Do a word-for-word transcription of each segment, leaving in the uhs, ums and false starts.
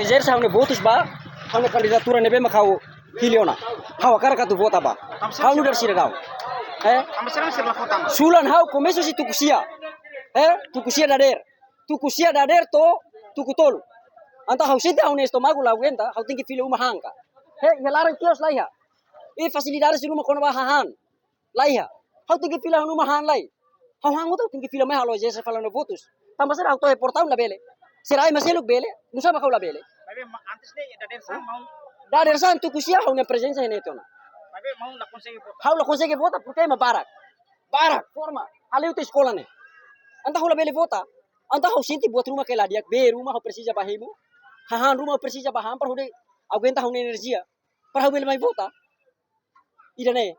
Ezerse ha'u-nia votus ba ha'u-nia kandidatura ne'ebé mak ha'u hili ona. Ha'u hakarak atu vota ba. Ha'u nu'udar sidadaun. Eh? Sulan ha'u komesa husi tuku sia. Eh? Tuku sia dadeer. Tuku sia dadeer to'o tuku tolu. Entaun ha'u sente ha'u-nia estómagu la aguenta, ha'u tenke fila uma han ka. Eh, iha laran kios laiha. I fasilidade sira-ne'e kona-ba hahán. Laiha. Ha'u tenke fila han uma han lai. Ha'u han hotu tenke fila mai halo ezerse fali ha'u-nia votus. Tanba saida ha'u to'o iha portaun labele? Sira ai maseluk bele, nusá mak ha'u labele? Maibé ma-, antes ne'e, dadeer-saan maun. Dadeer-saan tuku sia ha'u-nia prezensa iha ne'e tiha ona. Maibé maun la konsege vota. Ha'u la konsege vota, porke ema barak. Barak, forma. Ha'u liu tiha eskola ne'e. Entaun ha'u labele vota. Entaun ha'u sente buat ruma ke la di'ak, bee ruma ha'u presiza ba hemu. Hahán ruma ha'u presiza ba han, para hodi aguenta ha'u-nia enerjia. Para ha'u bele mai vota. Ida-ne'e.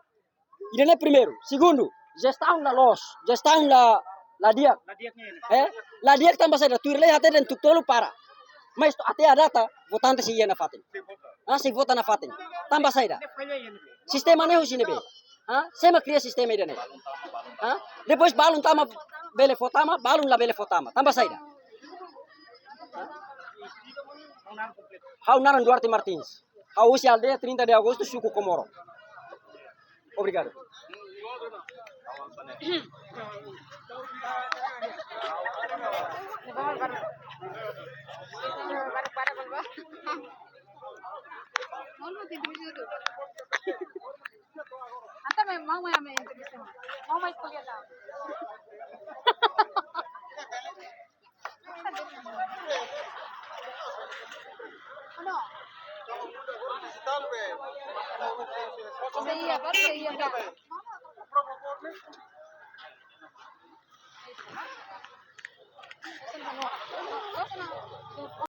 Ida-ne'e primeiru. Segundu, jestaun la loos, jestaun la, la di'ak. La di'ak ne'e. Eh? La di'ak tanba saida, tuir lei hateten tuku tolu para. Mas até à data, votante sei iha nafatin. Ah, sei vota nafatin. Tanba saida. Sistema ne'e husi ne'ebé? Ah, sé mak kria sistema ida-ne'e? Ah? Depois balun tama bele fó tama, balun labele fó tama. Tanba saida. Ha'u naran Duarte Martins. Ha'u husi aldeia trinta de Agosto, suku Comoro. Obrigadu. Entaun, maun mai ami entrevista. Maun mai ko'alia tan.